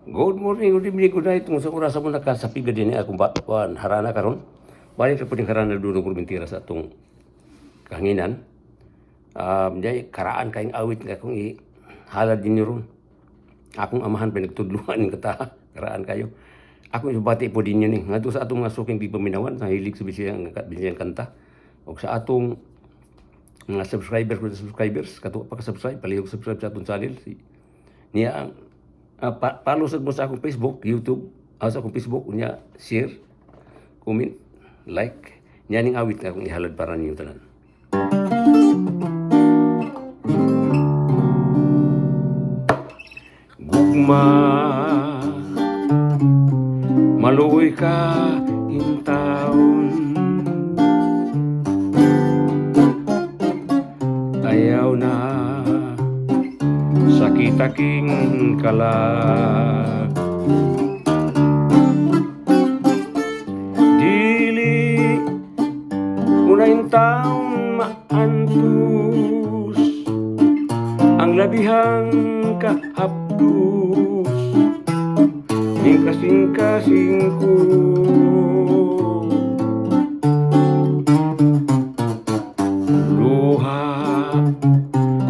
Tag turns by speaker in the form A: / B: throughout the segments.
A: Good morning, good evening, good night. Kung sa oras mo nakasapiga din akong kuan harana karon. Balik ra pud harana dunong Purmentira sa atong kahanginan. Diay karaan kayong awit nga akong ihalad ninyo ron. Akong amahan pa nagtudluan ning kata. Karaan kayo. Ako ibati po din ni ngadto sa atong mga suking tigpaminawan sa hilig sa bisayang bisayang kanta. Og sa atong mga subscribers kung subscribers kato pa ka subscribe, palihog subscribe sa atong channel. Si, niya ang follow sad mo sa akong Facebook, YouTube, sa akong Facebook unya share, comment, like. Niya ning awit nga akong ihalad para ninyo tanan. Gugma, maluoy ka intawon, ayaw na sakit aking kalag. Dili mo na intawon maantos ang labihang kahapdos ning kasing-kasing ko. Luha,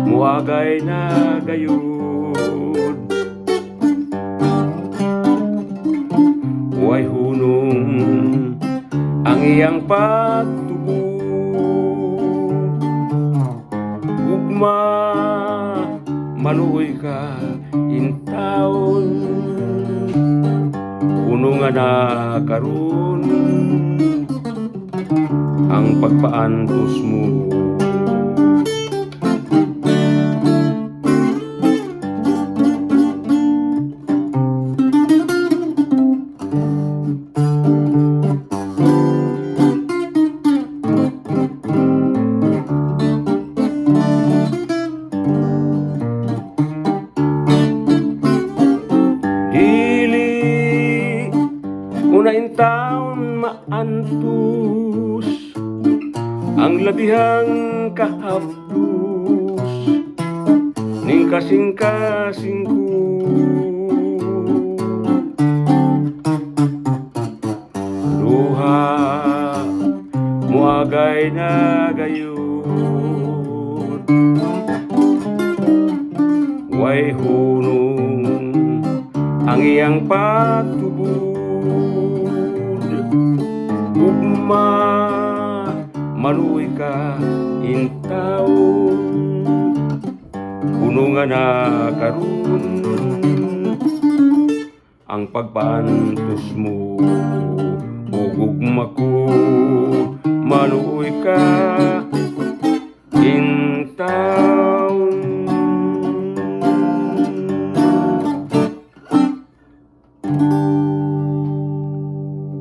A: muagay na gayud, way hunong ang iyang pagtubod. Gugma, maluoy ka intawon, kuno nga na karon ang pagpaantos mo. Dili ko na intawon maantos ang labihang kahapdos ning kasing-kasing ko. Luha, muagay na gayud, way hunong ang iyang pagtubod. Gugma, maluoy ka intawon, kuno nga na karon ang pagpaantos mo. O gugma ko, maluoy ka intawon.